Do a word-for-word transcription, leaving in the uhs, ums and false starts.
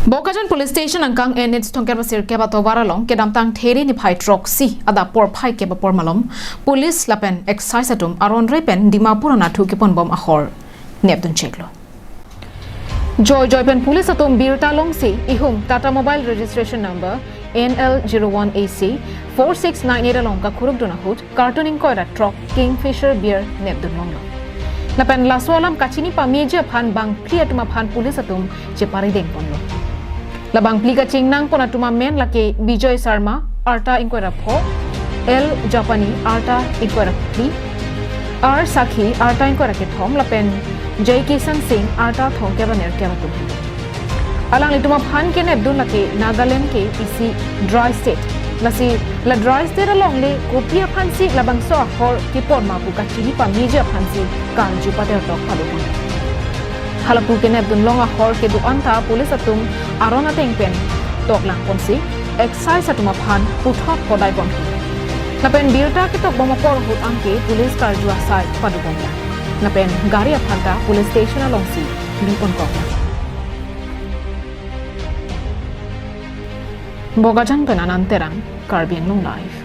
Bokajan Police Station angkang N H thomkep ra sirkep atovar along kedamtang There niphai throksi adap porphai kep apor malom police lapen excise atum aron re pen Dimapur anatthu keponbom ahor nepdun cheklo. Joijoi pen police atum birta longsi ihum Tata Mobile registration number N L zero one A C four six nine eight along kakhurukdun ahut carton ingkoi ra throk Kingfisher beer nepdun longlo. Lapen laso alam kachini pameji aphan bangphli atum aphan police atum cheparideng ponlo. La bangphli kachingnang pon atum amen lake Bijoy Sharma, arta ingkoi ra pho, L Japani, arta ingkoi ra phli, R Sakhi, arta ingkoi ra kethom, lapen Jai Kishan Singh, arta thomkep ra nerkep atum. Alanglitum aphan kenepdun lake Nagaland ke isi dry state. Lasi la dry state along le kopi aphansi labangso ahor kepon ma pu kachini pameji aphansi karju pader tok padopon. Halapu kenepdun long ahor kedo-an ta police atum aron ateng pen toklang ponsi excise atum aphan puthot kodai ponsi. Lapen birta ketokbom apor ahut anke police karju asai padopon lang. Lapen gari aphan ta police station alongsi bipon kok lang. Bokajan pen Anand Terang, Karbi Anglong Live.